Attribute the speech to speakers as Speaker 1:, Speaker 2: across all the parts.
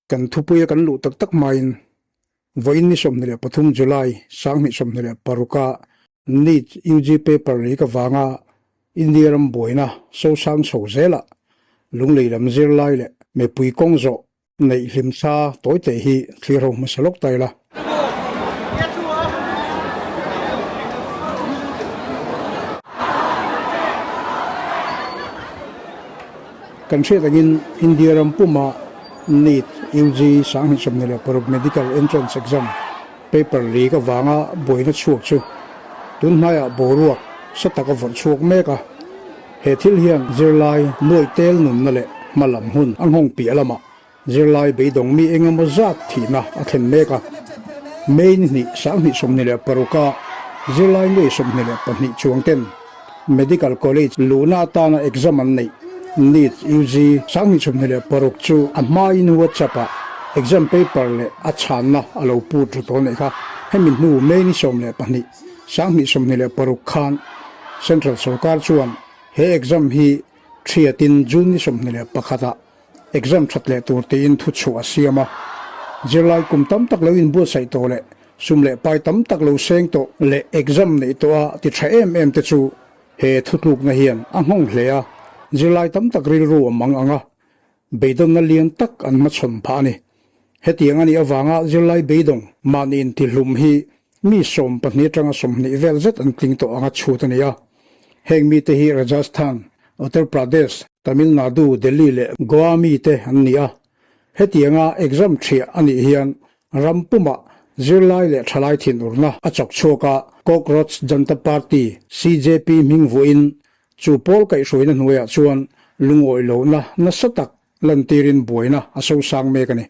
Speaker 1: Kan thupuia kan luh tak tak hmain vawiin ni 23 July 2026 a NEET UG paper leak avanga India ram buaina sosang chho zelah lunglei lam zirlai leh mipui kawng zawh neih hlimthla tawite hi thlir ho hmasa lawk ta ila. Kan hriat angin India ram puma NEET, UG, 2026 Medical Entrance Exam paper leak avanga buaina chhuak chu tun hnaiah boruak sa tak a vawrh chhuak mek a. He thil hian zirlai nuaih tel nunna leh hma lam hun a nghawng piah lamah Zirlai beidawng mi eng emaw zat thihna a thlen mek a. May ni hnih 2026 a zirlai nuai 22 chuang ten Medical College luhna atana exam an neih NEET UG 2026 chu a hmain WhatsApp ah exam paper leh a chhanna a lo put ru tawh neih kha. Hemi hnu May ni 12 2026 khan Central Sorkar chuan he exam hi thiatin June ni 21 ah Exam that leh tur tiin thu chhuah a siam a. Zirlai kum tam tak lo inbuatsaih tawh leh sum leh pai tam tak lo seng tawh leh exam neih tawh a ti tha em em te chu he thutlukna hian a nghawng hle a. Zirlai tam tak rilru a mang ang a, beidawnna lian tak an hmachhawn phah a ni. Hetiang a nih avanga zirlai beidawng mahni intihlum hi mi 12 atanga 20 vel zet an tling tawh anga chhut a ni a. Heng mite hi Rajasthan, Uttar Pradesh, Tamil Nadu, Delhi leh Goa mite an ni a. Hetianga exam thiah a nih hian ram pumah zirlai leh thalai thinurna a chawk chhuak a, Cockroach Janta Party, CJP, hming vuahin chu pawl kaihhruaina hnuaiah chuan lungawi lohna nasa tak lantirin buaina a sosang mek a ni.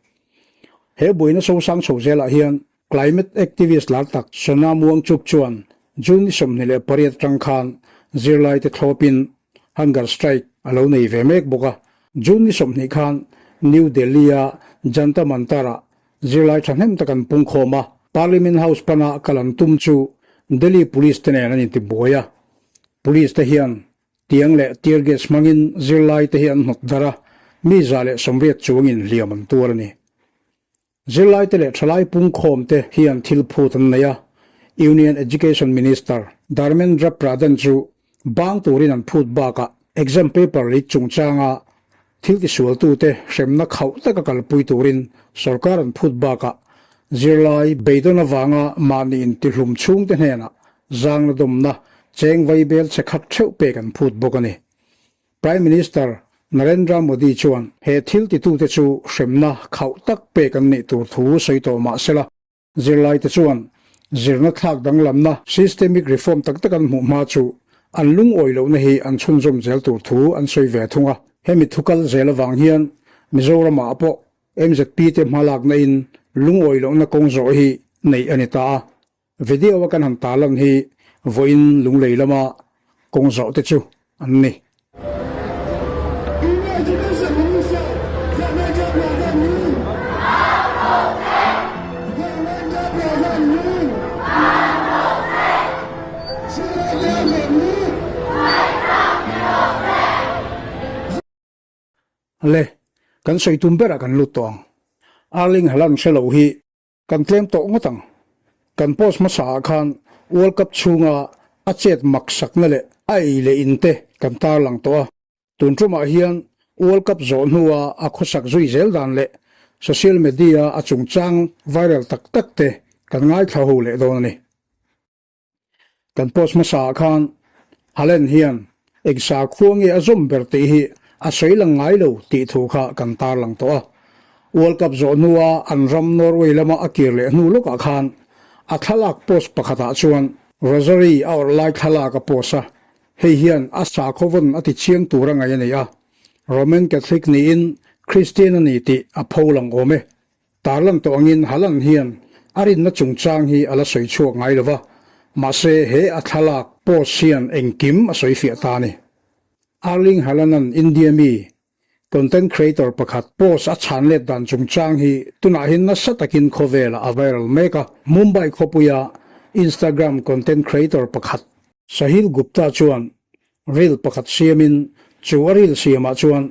Speaker 1: He buaina sosang chho zelah hian Climate activist lar tak Sonam Wangchuk chuan June ni 28 atang khan zirlaite thlawpin hunger strike a lo nei ve mek bawk a. June ni 20 khan New Delhi-a Jantar Mantar-ah zirlai thahnem tak an pungkhawm a, Parliament House pana kal an tum chu Delhi Police te nen an intibuai a. Police te hian tiang leh tear gas hmangin zirlai te hi an hnawt darh a, mi 180 chuangin hliam an tuar a ni. Zirlaite leh thalai pungkhawmte hian thil phut an nei a, Union Education Minister Dharmendra Pradhan chu bang turin an phut bakah exam paper leak chungchanga thil tisualtute hremna khauh taka kalpui turin sorkar an phut bakah zirlai beidawn avanga mahni intihlum chhungte hnenah zangna dawmna cheng vaibel che khat theuh pek an phut bawk a ni. Prime Minister Narendra Modi chuan he thil titute chu hremna khauh tak pek an nih tur thu sawi tawh mah sela, zirlaite chuan zirna thlak danglamna systemic reform tak tak an hmuh hma chu an lungawi lohna hi an chhunzawm zel tur thu an sawi ve thung a. Hemi thu kal zel avang hian Mizoramah pawh MZP te hmalakna in lungawi lohna kawng zawh hi neih a ni ta a. Video a kan han tarlan hi vawiin Lunglei lama kawng zawh te chu an ni. Le, kan sawi tum berah kan lut tawh ang. Erling Haaland hre lo hi Kan tlem tawh ngawt ang. Kan post hmasa ah khan World Cup chhunga a chet mak sakna leh a ei leh in te kan tarlang tawh a. Tun tumah hian World Cup zawh hnua a khawsak zui zel dan leh social media a chungchang viral tak tak te kan ngaithla ho leh dawn a ni. Kan post hmasa ah khan Haaland hian eng sakhua nge a zawm ber tih hi a sawi lang ngai lo tih thu kha kan tarlang tawh a. World Cup zawh hnua an ram Norway lama a kir leh hnu lawkah khan a thlalak post pakhatah chuan Rosary a awrh lai thlalak a post a, hei hian a sakhaw vawn a ti chiang tur a ngaih a ni a. Roman Catholic niin Christian a ni tih a pholang awm e. Tarlan tawh angin Haaland hian a rinna chungchang hi a la sawi chhuak ngai lo va, mahse he a thlalak post hian engkim a sawi fiah ta a ni. Erling Haaland-a'n India mi content creator pakhat post a chhan let dan chungchang hi tunah hian nasa takin khawvelah a viral mek a. Mumbai khawpuia Instagram content creator pakhat Sahil Gupta chuan reel pakhat siamin chu a reel siamah chuan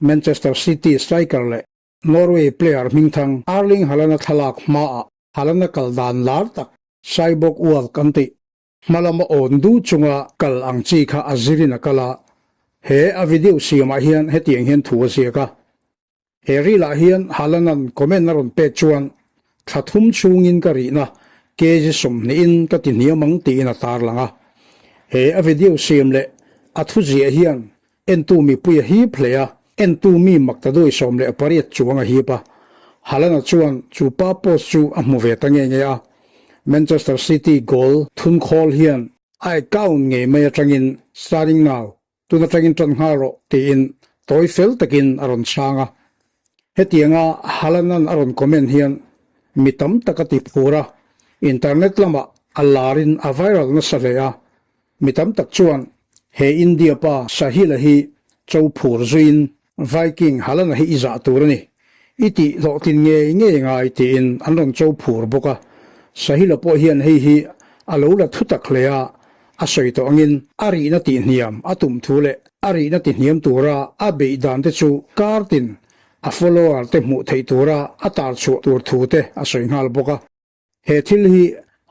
Speaker 1: Manchester City striker leh. Norway player hmingthang Erling Haaland-a thlalak hmaah Haaland-a kal dan lar tak Cyborg Walk an tih hma lama awn du chunga kal ang chi kha a zirin a kal a, he a video siamah hian hetiang hian thu a ziak a. He ril ah hian Haaland-a'n comment a rawn pek chuan thla thum chhungin ka rihna kg 20 in ka ti hniam ang tiin a tarlang a. He a video siam leh a thu ziah hian entu mipui a hip hle a, entu mi maktaduai 18 chuang a hip a. Haaland-a chuan chu pa post chu a hmu ve ta nge nge a. Manchester City goal thun khawl hian a account ngei mai atangin Starting now Tun atangin tan nghal rawh tiin tawi fel takin a rawn chhang a. Hetianga Halanan a rawn comment hian mi tam tak a ti phur a, internet lamah a larin a viral nasa hle a. Mi tam tak chuan he India pa Sahil-a hi cho phur zuiin Viking Halana hi i zah tur a ni. I tih hlawhtlin ngei ngei ngai tiin an rawn cho phur bawk a. Sahil-a pawh hian hei hi a lo la thu tak hle a, a sawi tawh angin a rihna tihhniam a tum thu leh a rihna tihhniam tura a beih dan te chu kar tin a follower te hmuh theih tura a tar chhuah tur thu te a sawi nghal bawk a. He thil hi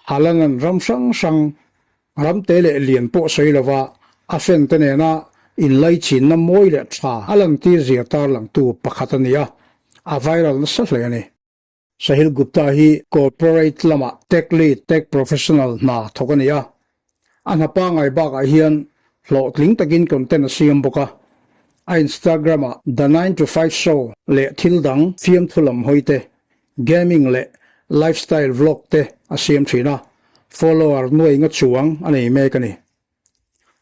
Speaker 1: Haaland-a'n ram hrang hrang, ram te leh lian pawh sawi lova a fan te nena inlaichinna mawi leh tha a lantir zia tarlangtu pakhat a ni a, a viral nasa hle a ni. Sahil Gupta hi corporate lamah tech lead, tech professional hna thawk a ni a. A hna pangngai bakah hian hlawhtling takin content a siam bawk a. A Instagram-ah The Nine to Five Show leh thil dang fiamthu lam hawi te, gaming leh lifestyle vlog te a siam thin a, follower nuai nga chuang a nei mek a ni.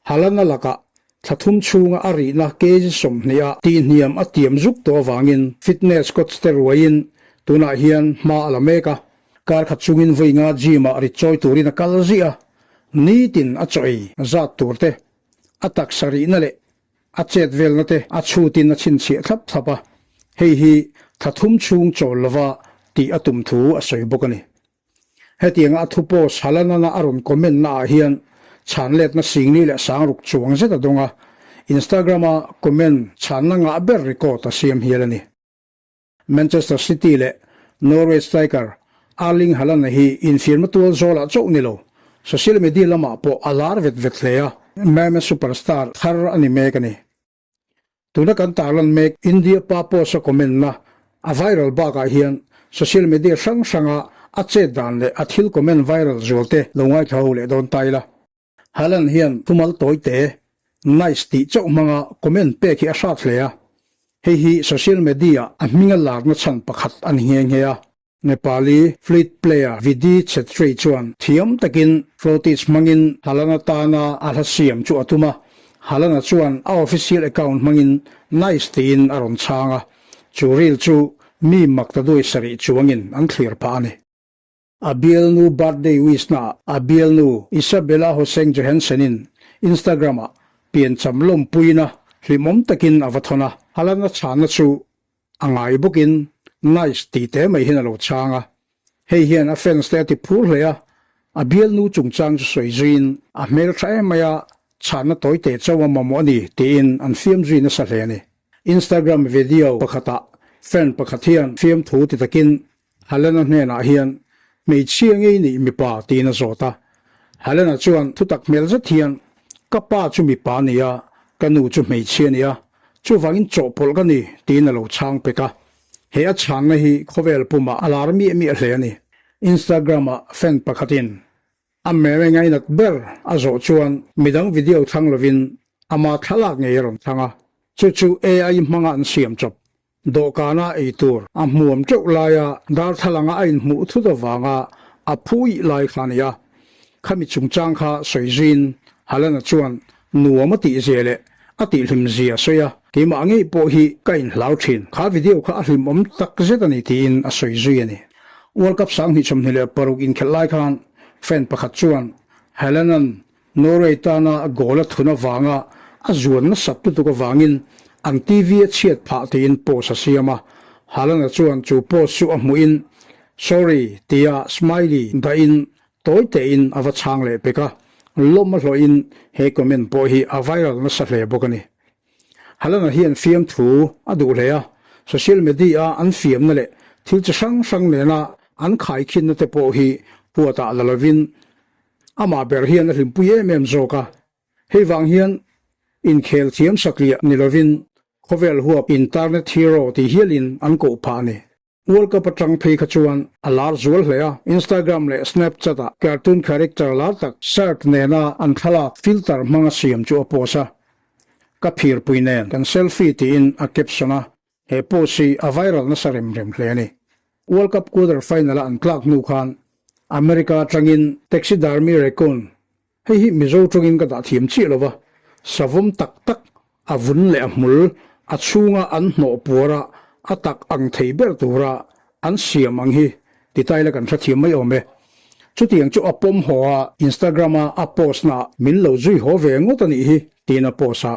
Speaker 1: Halana lakah thla thum chhunga a rihna kg 20 a tihhniam a tiam zuk tawh avangin fitness coach te ruaiin tunah hian hma a la mek a. Kar khat chungin vawi nga gym ah rit chawi turin a kal ziah a, nitin a chaw ei zat tur te, a taksa rihna leh a chet velna te a chhutin a chhinchhiah thlap thlap a, hei hi thla thum chhung chawl lova tih a tum thu a sawi bawk a ni. Hetianga a thu post Halanana a rawn comment na ah hian chhan letna singli leh sangruk chuang zet a dawng a, Instagram a comment chhanna ngah ber record a siam hial a ni. Manchester City leh Norway striker Erling Haaland hi infiamna tual zawlah chauh ni lo, social media lamah pawh a lar vet vet hle a, meme superstar thar a ni mek a ni. Tuna kan tarlan mek India pa post a comment na a viral bakah hian social media hrang hranga a chet dan leh a thil comment viral zual te lo ngaithla ho leh dawn ta ila. Haaland hian thumal tawi te, nice tih chauh hmanga comment pek hi a hrat hle a, hei hi social media a hminga larna chhan pakhat a ni nghe nghe a. Nepali flute player Vidhi Chhetri chuan thiam takin flutist hmangin Haaland atana a hla siam chu a tum a, Haaland-a chuan a official account hmangin nice tiin a rawn chhang a, chu reel chu mi maktaduai sarih chuangin an thlir phah a ni. A bialnu birthday wish naah a bialnu Isabella Hoseng Johansen-in Instagram-ah piancham lawmpuina hlimawm takin a va thawn a. Haaland-a chhanna chu a ngai bawkin nice tih te mai hian a lo chhang a. Hei hian a fans te a ti phur hle a, a bialnu chungchang chu sawi zuiin a hmeltha em mai a, chhanna tawi teh chauh a mamawh a ni tiin an fiam zui nasa hle a ni. Instagram video pakhatah fan pakhat hian fiamthu ti takin Helena hnenah hian hmeichhia ngei nih mipa tiin a zawt a. Helena chuan thutak hmel zet hian, Ka pa chu mipa a ni a, ka nu chu hmeichhia a ni a, chuvangin chawhpawlh ka ni tiin a lo chhang pek a. He a chhanna hi khawvel pumah a lar miah miah hle a ni. Instagram-ah fan pakhatin a meme ngainat ber a zawh chuan midang video thlang lovin ama thlalak ngei a rawn thlang a, chu chu AI hmanga an siam chawp Dawhkana ei tur a hmuam teuh laia darthlalanga a inhmuh thut avanga a phuih lai kha a ni a. Khami chungchang kha sawi zuiin Halana chuan nuam a tih zia leh a tihhlim zia a sawi a, keimah ngei pawh hi ka inhlau thin. Kha video kha a hlimawm tak zet a ni tiin a sawi zui a ni. World Cup 2026 inkhelh lai khan fan pakhat chuan Halanan Norway tana goal a thun avanga a zuan nasat lutuk avangin an TV a chhiat phah tiin post a siam a, Haaland-a chuan chu post chu a hmuhin Sorry tia smiley dahin tawi tein a va chhang leh pek a, lawm a hlawhin he comment pawh hi a viral nasa hle bawk a ni. Haaland-a hian fiamthu a duh hle a. Social media-a an fiamna leh thil chi hrang hrang nena an khaikhinna te pawh hi huatah la lovin amah ber hian a hlimpui em em zawk a. Hei vang hian inkhel thiam sakliah ni lovin khawvel huap internet hero ti hialin an koh phah a ni. World Cup atang phei kha chuan a lar zual hle a, Instagram leh Snapchat-ah cartoon character lar tak Shark nena an thlalak filter hmanga siam chu a post a. Ka phirpui nen kan selfie tiin a caption a, he post hi a viral nasa rem rem hle a ni. World Cup quarter final-a an tlak hnu khan America atangin taxidermy raccoon Hei hi Mizo tawngin ka dah thiam chiah lo va, savawm tak tak a vun leh a hmul a chhunga an hnawh puara a tak ang thei ber tura an siam ang hi ti taila kan hrethiam mai awm e. Chutiang chu a pawm haw a, Instagram-a a post naah min lo zui haw ve ngawt a nih hi tiin a post a,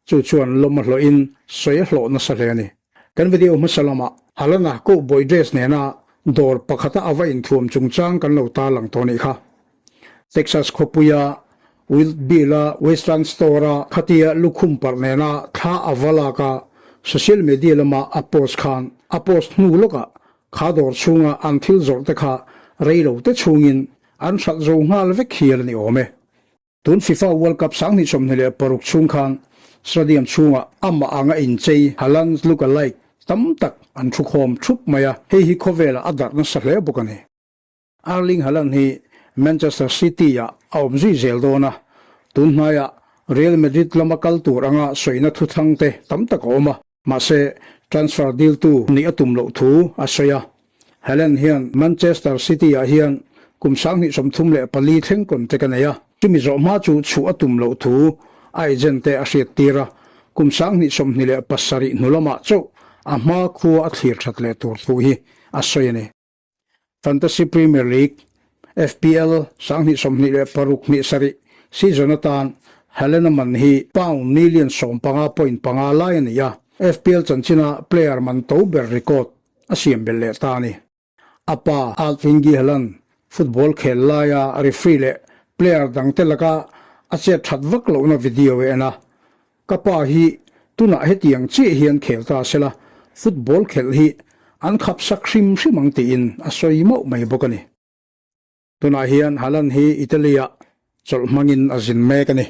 Speaker 1: chu chuan lawm a hlawhin sawi a hlawh nasa hle a ni. Kan video hmasa lamah Alana cowboy dress nena dawr pakhata a va inthuam chungchang kan lo tarlang tawh a nih kha. Texas khawpuia Wild Bill-a Western Store-a khatia lukhum parh nena thla a va lak a, social media lama a post khan a post hnu lawkah kha dawr chhunga an thil zawrh te kha rei lo te chhungin an hralh zo nghal vek hial a ni awm e. Tun FIFA World Cup 2026 chhung khan stadium chhungah amah anga inchei Haaland look-alike tam tak an thukhawm thup mai a, hei hi khawvelah a darh nasa hle bawk a ni. Erling Haaland hi Manchester City-ah a awm zui zel dawn a, tun hnaiah Real Madrid lama kal tur anga sawina thuthang te tam tak a awm a, mahse transfer diltu nih a tum loh thu a sawi a. Haaland hian Manchester City-ah hian kum 2034 thleng contract a nei a, chumi zawh hma chu chhuah a tum loh thu a agent te a hriattir a, kum 2027 hnu lamah chauh a hma khua a thlir that leh tur thu hi a sawi a ni. Fantasy Premier League, FPL, 2026 hnih sarih season atan Helena man hi pound million 15 point panga lai a ni a, FPL chanchina player man to ber record a siam belh leh ta a ni. A pa Alf Ingi Haaland football khel laia referee leh player dangte laka a chet that vak lohna video a en a, Ka pa hi tunah hetiang chiah hian khel ta sela, football khelh hi an khap sak hrim hrim ang tiin a sawi mauh mai bawk a ni. Tunah hian Haaland hi Italy-ah chawlh hmangin a zin mek a ni.